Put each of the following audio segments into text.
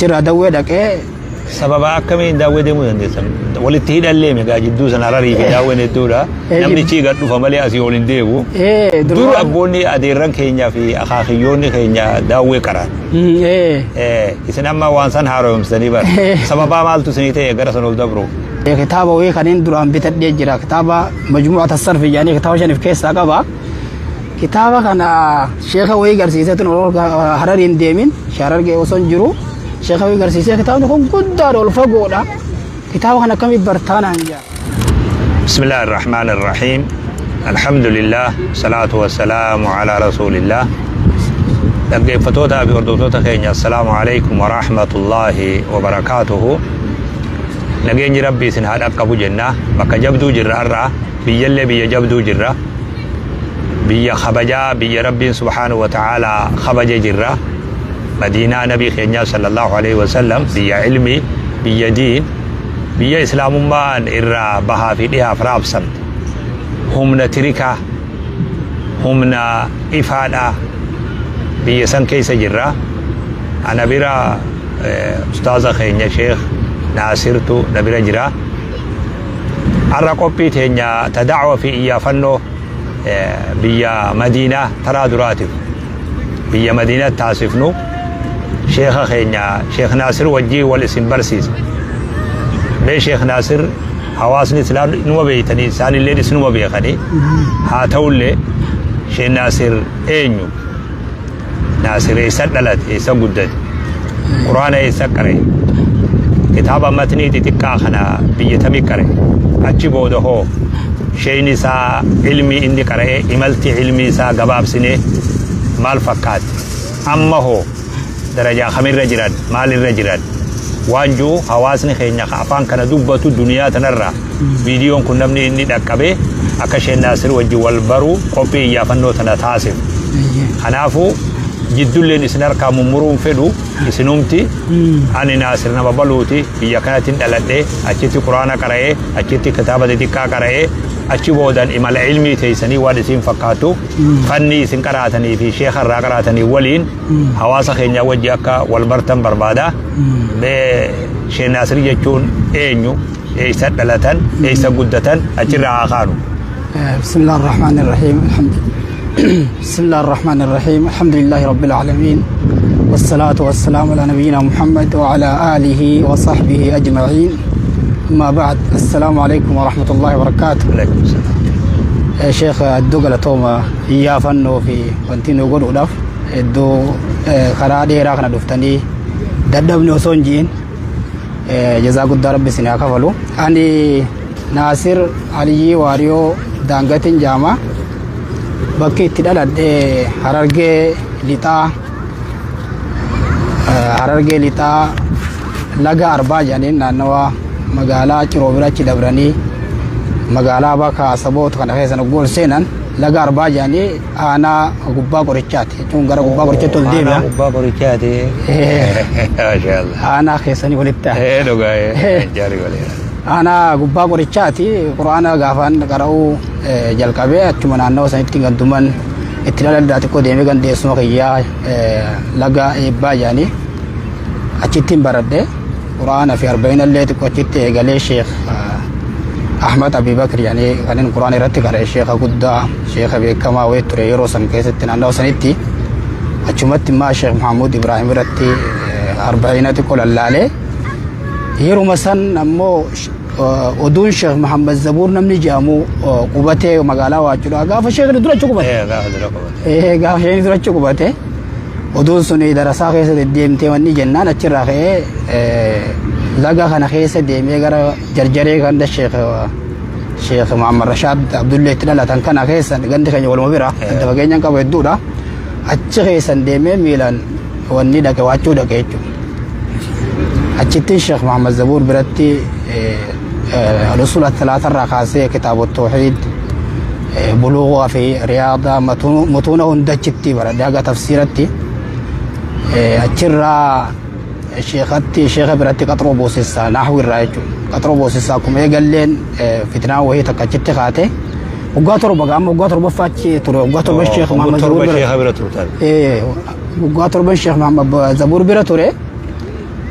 Achirraa Dawwee dhaqee. Sababa akkamiin Daawwee deemuu dandeessan? Walitti hidhallee meeqa jidduu sana Hararii fi Daawween hedduudha. Namni chii gad dhufa malee asii ol hin deemu. Dur abboonni adeerran keenyaa fi akaakiyyoonni keenya Daawwee qaran. Isin amma waan san haaromsanii bara. Sababaa maaltu isinii ta'e gara sana ol dabru? Kitaaba wayii kanneen duraan bitadhee jira. Kitaaba Majmuu'ata Sarfi jedhanii kitaaba shaniif keessaa qaba. Kitaaba kana sheeka wayii garsiisee tun Harariin deemin Harargee osoo hin jiru sheeka wayii garsiisee kitaabni kun guddaadha ol fagoodha. Kitaaba kana akkamitti bartaa naan jedha. بسم الله الرحمن الرحيم الحمد لله صلاة والسلام على رسول الله. Dhaggeeffattoota fi hordoftoota keenya, assalaamu alaikum wa rahmatullahi wa barakaatuhu. Nageenyi Rabbii isin haa dhaqqabu jenna. Bakka jabduu jirra har'a, biyyallee biyya jabduu jirra, biyya kabajaa, biyya Rabbiin subhaanahu wa ta'aalaa kabaje jirra, Madiinaa Nabii keenyaa sallallahu alaihi wasallam, biyya ilmii, biyya diin, biyya Islaamummaan irraa bahaa fi dhihaaf raabsamte, humna tirikaa, humna ifaadha, biyya san keessa jirra. Ana bira ustaaza keenya Sheekh Naasirtu na bira jira. Har'a qophii teenya ta da'wa fi iyyaafannoo biyya Madiinaa taraa duraatiif biyya Madiinaa taasifnu sheekha keenya Sheekh Naasir wajjii wal isin barsiisa. Mee Sheekh Naasir, hawaasni islaam numa beeytanii, isaanillee isinuma beekanii, haa ta'ullee Sheekh Naasir eenyu? Naasir eessa dhalate? Eessa guddate? Quraana eessa qare? Kitaaba matnii xixiqqaa kana biyya tamii qare? Achi booda hoo sheeyni isaa ilmii inni qara'ee, imalti ilmii isaa gabaabsinee maal fakkaatti? Amma hoo darajaa kamirra jiran? Maalirra jiran? Waan jiru hawaasni keenya ka afaan kana dubbatu duniyaa tanarraa viidiyoon kun namni inni dhaqqabee akka Sheekh Naasir wajjin wal baruu qophii iyyaafannoo tana taasif. Kanaafuu jiddulleen isin harkaa mummuruun fedhu isinumti. Ani Naasir nama baluuti, biyya kanatti dhaladhee, achitti Quraana qara'ee, achitti kitaaba xixiqqaa qara'ee, achi boodan imala ilmii teessanii waan isin fakkaatu fanni isin qaraatanii fi sheeka irraa qaraatanii waliin hawaasa keenya wajji akka wal bartan barbaada. Mee Sheekh Naasir jechuun eenyu? Eessa dhalatan? Eessa guddatan? Achirraa haa kaanu. بسم الله الرحمن الرحيم، الحمد بسم الله الرحمن الرحيم، الحمد لله رب العالمين، والصلاة والسلام على نبينا محمد وعلى آله وصحبه أجمعين، أما بعد، السلام عليكم ورحمة الله وبركاته. Alaikum salaam. Sheekh, iddoo galatooma iyyaafannoo fi wanti nu godhuudhaaf iddoo karaa dheeraa kana dhuftanii dadhabni osoo hin ji'in jazaa guddaa Rabbi isin haa kafalu. Ani Naasir Aliyyii Waariyoo Daangatiin jaama. Bakki itti dhaladhe Harargee Lixaa, Harargee Lixaa Laga Arbaa jedhaniin, naannawa magaalaa Ciroo bira achi dabranii magaalaa bakka Asaboot kana keessa gool seenan Laga Arbaa jedhanii, aanaa Gubbaa Qorichaati jechuun gara Gubbaa Qorichaatti ol deebi'a. Aanaa Gubbaa Qorichaati. Maashaallah. Aanaa keessanii walitti. Ee, dhugaa, jaarii waliin. Aanaa Gubbaa Qorichaati. Quraana gaafaan qara'uu jalqabee achuma naannawa sanitti ganduman itti dhaladhaa xiqqoo deemee gandeessuma kiyyaa Laga Eebbaa jedhanii achittiin baradhe. Quraana fi arba'inallee xiqqoo achitti eegalee Sheekh Ahmad Abi Bakr jedhanii kanneen Quraana irratti qara'e, sheekha guddaa, sheekha beekamaa wayii ture yeroo san keessatti naannawa sanitti. Achumatti immoo Sheekh Muhammad Ibrahim irratti arba'ina xiqqoo lallaalee, yeruma san ammoo oduun Sheekh Muhammad Zabuur namni jedhamu qubatee magaalaa Waacuudha gaafa sheekni dura achi qubate. Gaafa dura qubate. Gaafa sheekni dura achi qubate oduun sun darasaa keessa deddeemtee wanni jennaan achirraa ka'ee laga kana keessa deemee gara Jarjaree ganda Sheekh Muhammad Rashaad Abdullee itti dhalatan kana keessa, gandi keenya waluma bira, adda fageenyaan qabu hedduudha. Achi keessan deemee miilaan wanni dhaqe, Waachuu dhaqe jechuudha. Achittiin Sheekh Muhammad Zabuur biratti al-usul talaatarraa kaasee kitaaba tawhiid, buluugaa fi riyaada, mutuuna hunda achitti baradhe haga tafsiiratti. Achirraa sheekatti, sheeka biratti qaxroo boosessaa nahwi irraa jechuudha. Qaxroo boosessaa akkuma eegalleen fitnaa wayii takka achitti kaate. Waggaa 7 gaama waggaa torbaffaa achi ture. Waggaa 7 Sheekh Muhammad Zabuur bira. Sheekha bira turtan. Waggaa 7 Sheekh Muhammad Zabuur bira ture.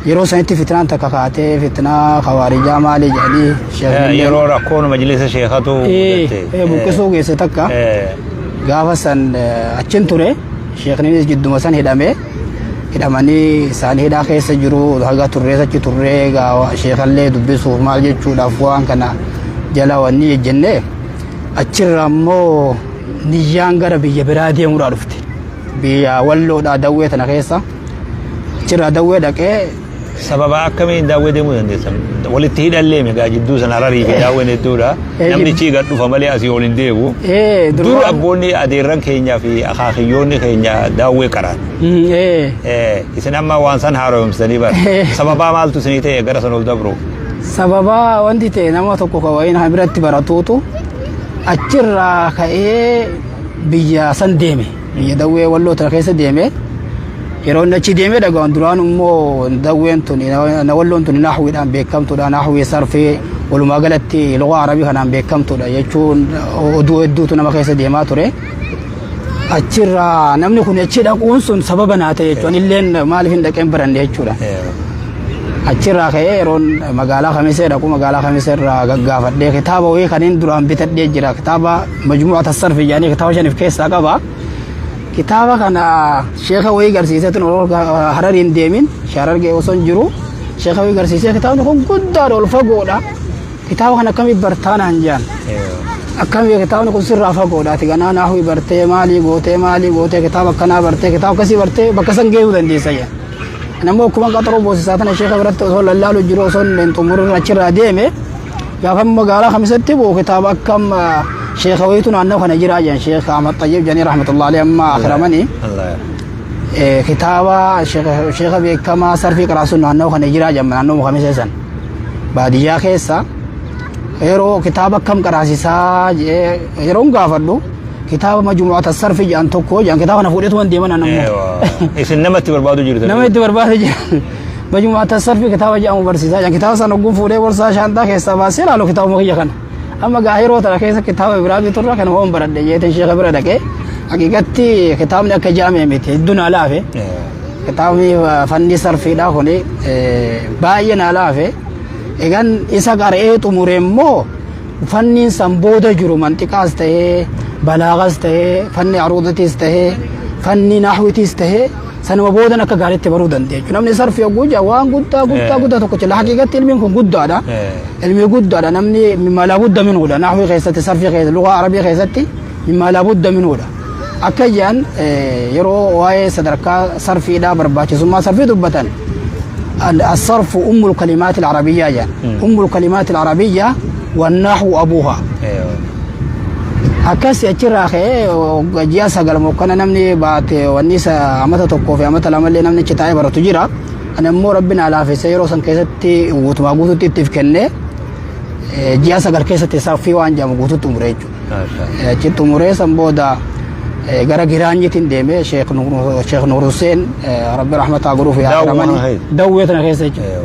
Yeroo sanitti fitnaan takka kaatee fitnaa khawaarijaa maali jedhanii sheekhnillee Yeroo rakkoon majlisa sheekatu mudatte. Buqqisuu geesse takka. Gaafa san achin ture sheekninis jidduma san hidhame. Hidhamanii isaan hidhaa keessa jiru haga turrees achi turree sheekallee dubbisuuf maal jechuudhaaf waan kana jala wanni jejjennee achirra immoo niyyaan gara biyya biraa deemuudhaa dhufte. Biyya Walloodhaa Dawwee tana keessa. Achirraa Dawwee dhaqee. Sababa akkamiin Daawwee deemuu dandeessan? Walitti hidhallee meeqa jidduu sana Hararii fi Daawween hedduudha. Namni chii gad dhufa malee asii ol hin deemu. Dur abboonni adeerran keenyaa fi akaakiyyoonni keenya Daawwee qaraan. Isin amma waan san haaromsitanii bara. Sababaa maaltu isinii ta'e gara sana ol dabru? Sababaa wanti ta'e nama tokko kan wayiin biratti baratuutu achirraa ka'ee biyya san deeme. Biyya Dawwee Walloo tana keessa deeme. Yeroo inni achi deemee dhaga'an duraan immoo Dawween tun Walloon tun nahwiidhaan beekamtuudha. Nahwii sarfii walumaa galatti lugaa Arabii kanaan beekamtuudha jechuun oduu hedduutu nama keessa deemaa ture. Achirraa namni kun achi dhaquun sun sababa naa ta'e jechuudha. Illeen maaliif hin dhaqeen baranne jechuudha. Achirraa ka'ee yeroon magaalaa Kamisee dhaqu magaalaa Kamisee irraa gaggaafadhee kitaaba wayii kanneen duraan bitadhee jira. Kitaaba Majmuu'ata Sarfi jedhanii kitaaba shaniif keessaa qaba. Kitaaba kana sheeka wayii garsiisee tun Hararii hin deemin Harargee osoo hin jiru sheeka wayii garsiisee kitaabni kun guddaadha ol fagoodha. Kitaaba kana akkamii bartaa naan jedhan. Akkamii kitaabni kun sirraa fagoodha. Ati ganaa naahwii bartee maalii gootee maalii gootee kitaaba akkanaa bartee kitaaba akkasii bartee bakka san geessuu dandeessa jedhan. Namni akkuma qaxaroo boosisaa tana sheeka biratti osoo lallaalu jiru osoo hin xumurin achirraa deeme gaafa magaalaa Kamisatti bu'u kitaaba akkam sheeka wayiitu naannoo kana jira jedhan Sheek Ahmad Xayyib jedhanii rahmatullahi alayhi amma akhiramanii. Kitaaba sheeka beekamaa sarfii qaraasuun naannoo kana jira jedhan naannoo Kamisee san baadiyyaa keessa yeroo kitaaba akkam qaraasisaa yeroon gaafadhu kitaaba majmu'ata sarfi jedhan tokko jedhan kitaaba kana fuudheetu deeman an ammoo. Isin nama itti barbaadu jirtan. Nama itti barbaadu jira. Majmu'ata sarfi kitaaba jedhamu barsiisaa jedhan kitaaba sana ogguun fuudhee borsaa shaantaa keessaa baasee ilaalu kitaabuma kiyya kana. Amma gaa yeroo tana keessa kitaaba biraa biturra kana hoon baradhe jeeteen sheeka bira dhaqee haqiiqatti kitaabni akka jaame miti hedduu naa laafe. Kitaabni fanni sarfiidhaa kuni baay'ee naa laafe. Egan isa qara'ee xumure immoo Fanniin san booda jiru manxiqaas tahee, balaagaas tahee, fanni aruudatiis tahee, fanni nahwitiis tahee sanuma boodan akka gaariitti baruu dandeenya jechuudha. Namni sarfi yogguu jedhu waan guddaa guddaa guddaa tokko jira. Haqiiqatti ilmiin kun guddaadha. Ilmii guddaadha. Namni mimmaa laa budda minhuudha. Nahwii keessatti, sarfii keessatti, lugaa arabii keessatti mimmaa laa budda minhuudha. Akka jedhan yeroo waa'ee sadarkaa sarfiidhaa barbaachisummaa sarfii dubbatan الصرف أم الكلمات العربية يعني أم الكلمات العربية والنحو أبوها. Akkas achirraa ka'ee ji'a 9 mokkana namni baate wanni isa amata tokkoo fi amata lamallee namni achi taa'ee baratu jira. Ani immoo rabbi naa laafesse yeroo san keessatti guutumaa guututti ittiif kennee ji'a 9 keessatti sarfii waan jedhamu guututti xumure jechuudha. Achi xumuree san booda gara Giraanyitiin deemee Sheekh Nuur Hussein rabbi rahmataa godhuuf yaalamanii Dawwee tana keessa jechuudha.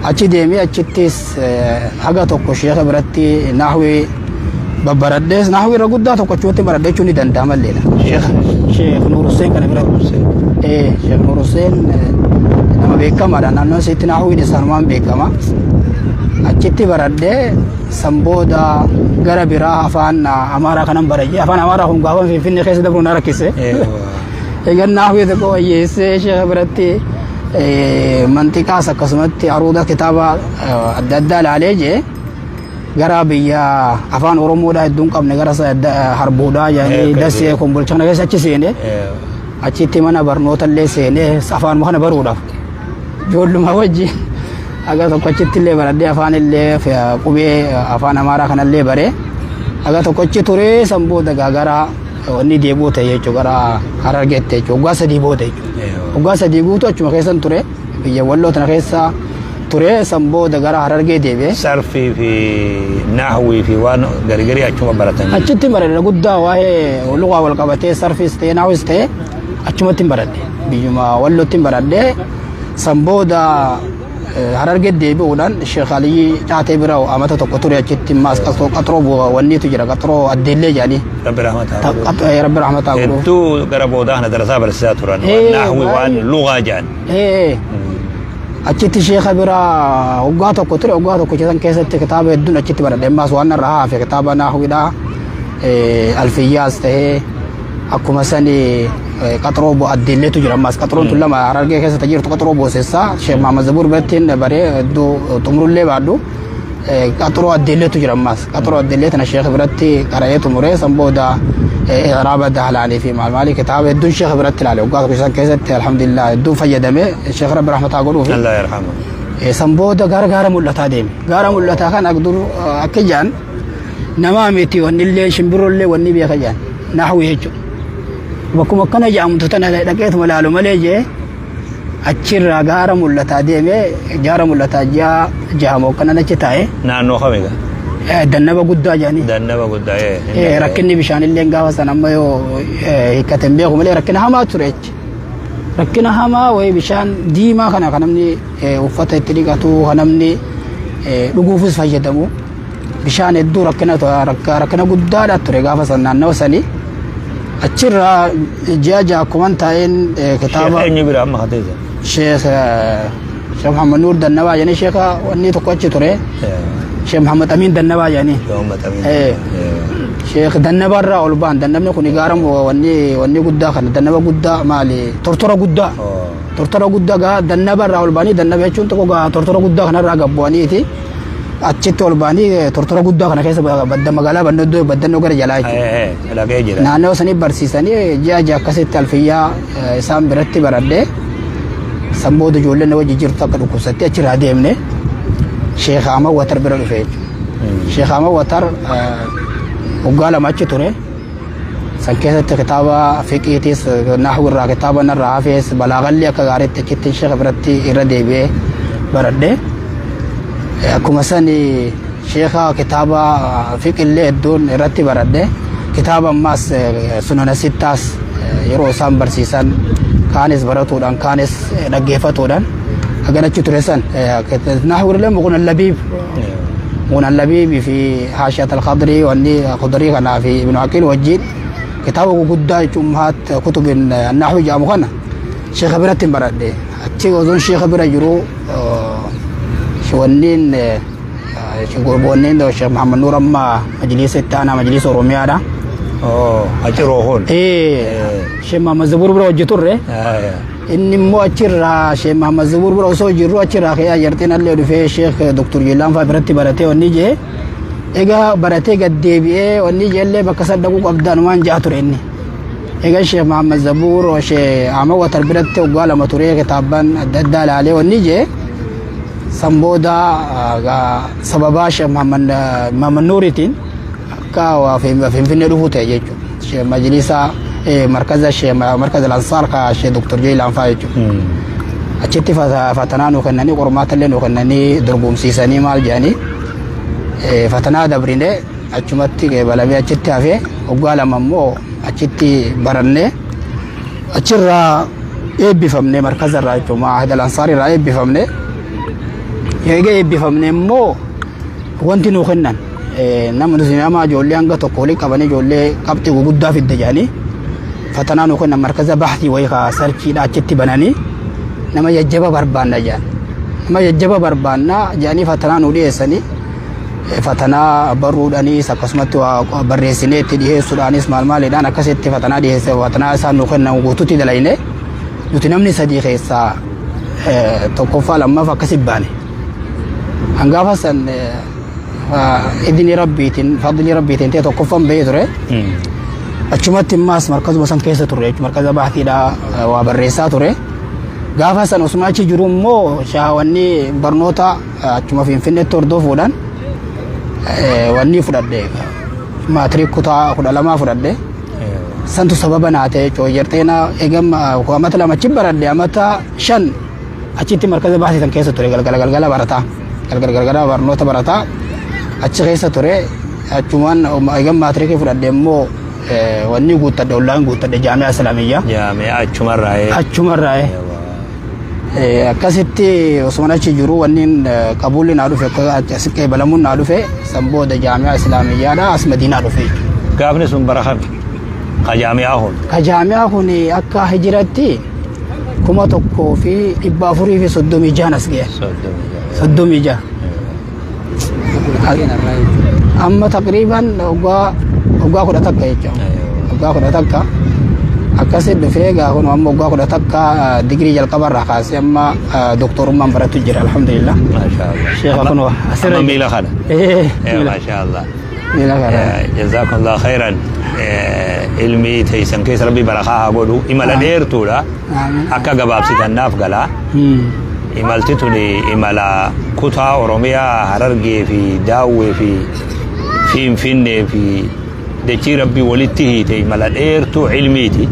Achi deemee achittis haga tokko sheekha biratti nahwii babbaradhees nahwii irra guddaa tokko achumatti baradhe jechuun ni danda'ama illee. Sheekh Nuur Hussein kana biratti. Sheekh Nuur Hussein nama beekamaadha naannoo isiitti nahwiin isaanumaan beekama. Achitti baradhee San booda gara biraa afaan Amaaraa kanan baradhe. Afaan Amaaraa kun gaafa Finfinnee keessa dabru na rakkise. Egaa naahwii tokko wayyeessee sheekha biratti manxiqaas akkasumatti aruuda kitaaba adda addaa ilaalee jee gara biyya afaan Oromoodhaa hedduun qabne gara harbuudhaa jedhanii dasee kombolcha kana keessa achi seene. Achitti mana barnoota illee seenee afaanuma kana baruudhaaf. Ijoolluma wajjin haga tokko achitti illee baradhee afaan illee qubee afaan Amaaraa kanallee baree haga tokko achi turee san booda gaa gara wanni deebi'uu ta'e jechuudha gara Harargeetti jechuudha waggaa 3 booda jechuudha. Waggaa 3 guutuu achuma keessan ture biyya Walloo tana keessa ture san booda gara Harargee deebi'e. Sarfii fi naahwii fi waan garigarii achuma baratanii. Achitti baradhe guddaa waa'ee lugaa wal qabatee sarfiis ta'e naahwiis ta'e achumatti baradhe biyyuma Wallootti baradhe san booda Harargee deebi'uudhaan Sheekh Aliyyii Caatee bira amata tokko ture achitti maas qaxroo wanniitu jira qaxroo addeellee jedhanii. Rabbi rahmata haa godhu. Rabbi rahmata haa godhu. Hedduu gara boodaa kana darasaa barsiisaa turan. Waan naahwi waan lugaa jedhan. Achitti sheeka bira waggaa tokko ture. Waggaa tokko san keessatti kitaaba hedduun achitti baradhe. Ammaas waan narraa hafe kitaaba naahuudhaa, alfiyyaas tahee, akkuma sani qaxroo addeelleetu jira. Ammaas qaxroon tun lama Harargee keessatti jirtu, qaxroo boosessaa Sheekh Mahamad Zabuur biratti baree hedduu xumurullee baadhu, qaxroo addeelleetu jira. Ammaas qaxroo addeellee tana sheekh biratti qara'ee xumuree, san booda iraaba dahlaanii fi maal maalii kitaaba hedduun sheekh biratti ilaale. Waggaa tokko san keessatti alhamdulillah hedduun fayyadame. Sheekh Rabbi rahmataa godhuufi. Allah yarhamu. San booda gara gaara mul'ataa deeme. Gaara mul'ataa kan dur akka jaan namaa miti, wanni illee shimbirroollee wanni beeka jaan nahwi jechuudha. Bakkuma akkana jedhamtu tana dhaqeetuma laalu malee jee, achirraa gaara mul'ataa deeme. Gaara mul'ataa ji'a 6 akkanan achi taa'e. Naannoo kami gaa? Dannaba guddaa jedhanii. Dannaba guddaa. Eh. Rakkinni bishaanillee gaafa san amma yoo hiikkate hin beeku malee rakkina hamaa ture achi. Rakkina hamaa wayii, bishaan diimaa kana kan namni uffata itti dhiqatu, kan namni dhuguufis fayyadamu, bishaan hedduu rakkina rakkina guddaadha ture gaafa san naannawa sanii. Achirraa ji'a 6 akkuman taa'een kitaaba. Sheekh eenyu bira amma hateessa? Sheekh Muhammad Nuur Dannabaa jedhanii, sheeka wanni tokko achi ture. Sheekh Muhammad Amiin Dannabaa jedhanii. Muhammad Amiin. Sheekh Dannabaarraa ol ba'an. Dannabni kun gaara wanni guddaa kana, dannaba guddaa maali, tortora guddaa. Tortora guddaa gaa dannabarraa ol ba'anii, dannaba jechuun tokko gaa tortora guddaa kanarraa gabbu'aniiti. Achitti ol ba'anii tortora guddaa kana keessa badda magaalaa Baddannoo, Baddannoo gara jalaa jechuudha. Dhaqee jira. Naannoo sanii barsiisanii ji'a 6 akkasitti alfiyyaa isaan biratti baradhee, san booda ijoolleen na wajji jirtu akka dhukkubsattee achirraa deemne, Sheekh Ahmad Watar bira dhufe jechuudha. Sheekh Ahmad Watar waggaa 2 achi ture. San keessatti kitaaba fiqiitis, nahwi irraa kitaaba narraa hafees, balaagalli akka gaariitti achitti sheekh biratti irra deebi'ee baradhe. Akkuma san sheekha kitaaba fiqillee hedduun irratti baradhe. Kitaaba ammaas sunana sittaas yeroo isaan barsiisan kaanis baratuudhaan, kaanis dhaggeeffatuudhaan hagan achi ture san nahwi illee muquna labiib, muquna labiib fi haashiyat al-khadrii, wanni khudrii kanaa fi Ibnu Aqiil wajjin kitaaba guguddaa jechuun ummahaat kutubin nahwi jedhamu kana sheekha biratti hin baradhe. Achi osoon sheekha bira jiru wanniin Sheekh Muhammad Nuur amma majliisa itti aanaa majliisa Oromiyaadha. Achi roohoon. Sheekh Muhammad Zabuur bira hojii turre. Inni immoo achirraa Sheekh Muhammad Zabuur bira osoo jirru achirraa ka'ee ajartiin allee dhufee Sheekh Dr. Jilaan fa'aa biratti baratee wanni jee. Egaa baratee gad deebi'ee wanni jeellee bakka san dhaquu qabdaan waan ja'a ture inni. Egaa Sheekh Muhammad Zabuur, Sheekh Ahmad Watar biratti waggaa 2 turee kitaabban adda addaa ilaalee wanni jee, san booda sababaa Sheekh Muhammad Nuuriitiin akka Finfinnee dhufuu ta'e jechuudha. Sheekh Majlisa markaza Sheekh markaza Ansaar ka Sheekh Dr. Jeelaan fa'aa jechuudha. Achitti fatanaa nu kennanii, qormaata illee nu kennanii, dorgomsiisanii maal jedhanii, fatanaa dabrine, achumatti qeebalamee achitti hafee, waggaa 2 immoo achitti barannee, achirraa eebbifamne, markaza irraa jechuudha, Maahid Al-Ansaar irraa eebbifamne. Eega eebbifamne immoo wanti nu kennan nama nuti nama ijoollee hanga tokko waliin qabanii, ijoollee qabxii guguddaa fidde jedhanii fatanaa nu kennan. Markaza bahtii wayii ka sarchiidha achitti bananii, nama jajjaba barbaanna jedhan, nama jajjaba barbaanna jedhanii fatanaa nu dhiyeessanii, fatanaa barruudhaanis akkasumatti waa barreessinee itti dhiyeessuudhaanis maal maaliidhaan akkasitti fatanaa dhiyeesse. Fatanaa isaan nu kennan guututti dalayne. Nuti namni sadii keessaa tokkoffaa, lammaffaa akkasi baane. Hangaafa san idni rabbiitiin, fadli rabbiitiin ta'e tokkoffaan bahee ture. Achumatti immaas markazuma san keessa turre jechuudha. Markaza baatiidha waa barreessaa ture. Gaafa san osuma achi jiru immoo shaawanni barnoota achuma Finfinneetti hordofuudhaan wanni fudhadhe, maatirik kutaa 12 fudhadhe. Santu sababa naa ta'e jechuudha. Jarteena eegam amata 2 achi baradhe, amata 5 achitti markaza baasii san keessa ture, galgala galgala barataa. Galgala galgala barnoota barataa achi keessa ture. Achumaan eegam maatirikii fudhadhe immoo wanni guuttadhe, ollaan guuttadhe, jaami'a islaamiyyaa. Jaami'a achumarraa. Achumarraa. Akkasitti osuma achi jiru wanni qabuulli naa dhufe, asi qeebalamuun naa dhufe, san booda jaami'a islaamiyyaadha as Madiinaa dhufe. Gaafni sun bara kami? Ka jaami'aa kun. Ka jaami'aa kun akka hijiratti 1436 as ga'e. 36. Amma taqriiban waggaa 11 jechuudha. Waggaa 11 akkasi dhufee gaa kun amma waggaa 11 digirii jalqabarraa kaasee amma doktorummaan baratu jira, alhamdulillah. Maasha Allah. Sheekha kun asirra Amma miila kana. Eh, miila Maasha Allah. Miila kana. Jazakallah khairan. Ilmi teessan keessa Rabbi barakaa haa godhu. Imala dheertuudha. Amiin. Akka gabaabsitan naaf galaa. Imalti tuni imala kutaa Oromiyaa Harargee fi Daawwee fi Finfinnee fi dachii Rabbii walitti hiite, imala dheertuu ilmiiti.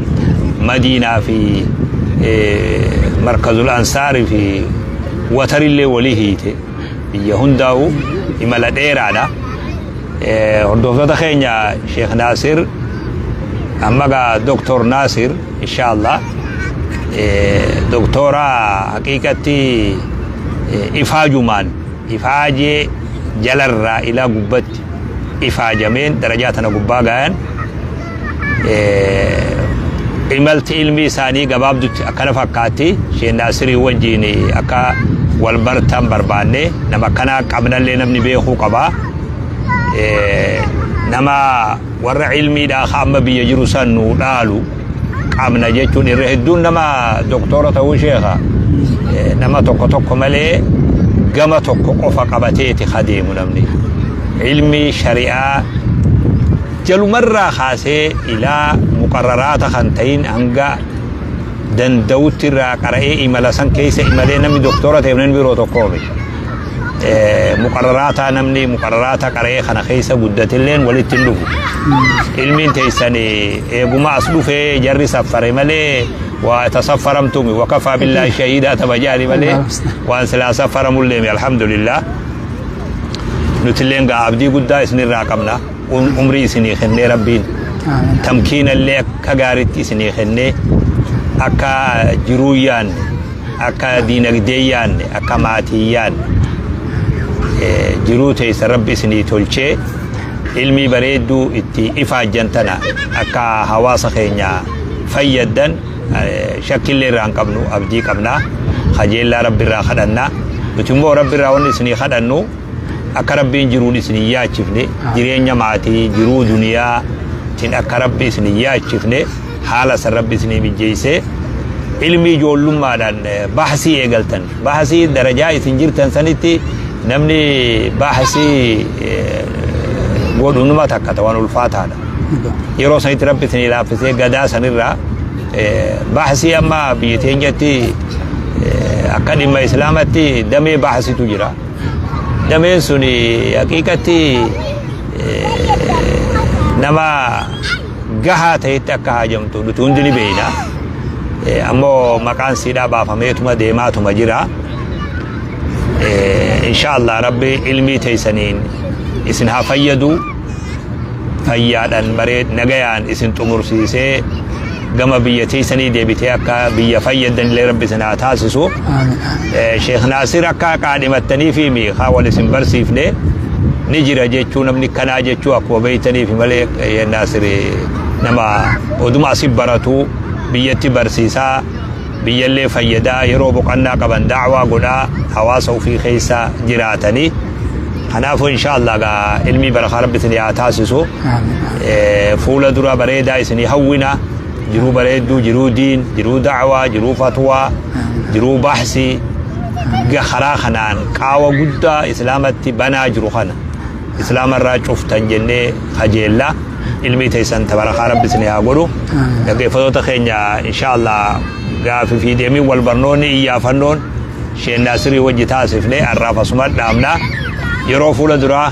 Madiinaa fi Markazul Ansaarii fi Watarillee walii hiite. Biyya hundaa'u imala dheeraadha. Hordoftoota keenya, Sheekh Naasir, amma gaa Doktor Naasir, inshallah, doktora haqiiqatti ifaajumaan ifaajee jalarraa ilaa gubbatti ifaajameen darajaa tana gubbaa gayan. Imalti ilmi isaanii gabaabdutti akkana fakkaatti. Sheekh Naasirii wajjiin akka wal bartan barbaanne. Nama akkanaa qabnallee namni beekuu qabaa. Nama warra ilmiidhaa ka amma biyya jiru san nuu dhaalu qabna jechuun irra hedduun nama doktora ta'uu, sheekha, nama tokko tokko malee gama tokko qofa qabateeti kadeemu. Namni ilmi shari'aa jalumarraa kaasee ilaa muqarraraata kan ta'in hanga danda'utti irraa qara'ee imala san keessa imalee namni doktora ta'e namni biroo tokkoo miti. Muqarraraataa namni muqarraraata qara'ee kana keessa guddatilleen walitti hin dhufu. Ilmiin teessan eeguma as dhufee jarri saffare malee waa tasaffaramtumi wakafaa billaahi shahiidaa tabajaani malee waan silaa saffaramullee, alhamdulillah. Nutilleen gaa abdii guddaa isinirraa qabna. Umrii isinii kennee Rabbiin tamkiinallee akka gaariitti isinii kennee, akka jiruu yaanne, akka diinagdee yaanne, akka maatii yaanne, jiruu teessa Rabbi isinii tolchee ilmii bareedduu itti ifaajjan tana akka hawaasa keenya fayyaddan shakkillee irraa hin qabnu, abdii qabna, kajeellaa Rabbi irraa kadhanna. Nuti immoo Rabbi irraa wanni isinii kadhannu akka Rabbiin jiruun isin hin yaachifne, jireenya maatii, jiruu duniyaa tin akka Rabbi isin hin yaachifne, haala san Rabbi isinii mijjeessee ilmi ijoollummaadhaan bahsii eegaltan. Bahsii darajaa isin jirtan sanitti namni bahsii godhu numa takka ta'an ulfaataadha. Yeroo sanitti Rabbi isinii laaffisee gadaa sanirraa bahsii amma biyya teenyatti akka dhimma islaamatti damee bahsitu jira. Dameen sun haqiiqatti nama gahaa ta'etti akka haajamtu nuti hundi ni beekna. Ammoo maqaan siidhaa baafameetuma deemaatuma jira. Insha Allah Rabbi ilmii teessaniin isin haa fayyadu. Fayyaadhaan baree nagayaan isin xumursiisee gama biyya teessanii deebitee akka biyya fayyaddan illee Rabbi isin haa taasisu. Sheekh Naasir akka qaadhimattanii fi haa wal isin barsiifne ni jira jechuu, namni kanaa jechuu akkuma beeytaniif malee, Naasir nama oduma asi baratu biyyatti barsiisaa, biyyallee fayyadaa, yeroo boqannaa qaban daawaa godhaa hawaasa ofii keessa jiraatanii. Kanaafuu insha Allah gaa ilmii barakaa Rabbi isin haa taasisu. Fuula dura bareedaa isinii hawwina. Jiruu bareedduu, jiruu diin, jiruu da'waa, jiruu fatwaa, jiruu bahsii karaa kanaan qaawa guddaa islaamatti banaa jiru kana islaamarraa cuftan jennee kajeella. Ilmii teessan tabarakaa Rabbi isinii haa godhu. Dhaggeeffattoota keenya, insha Allah gaafi fi deemiin wal barnoonni iyyaafannoon Sheekh Naasirii wajji taasifne har'aaf asuma dhaabna. Yeroo fuula duraa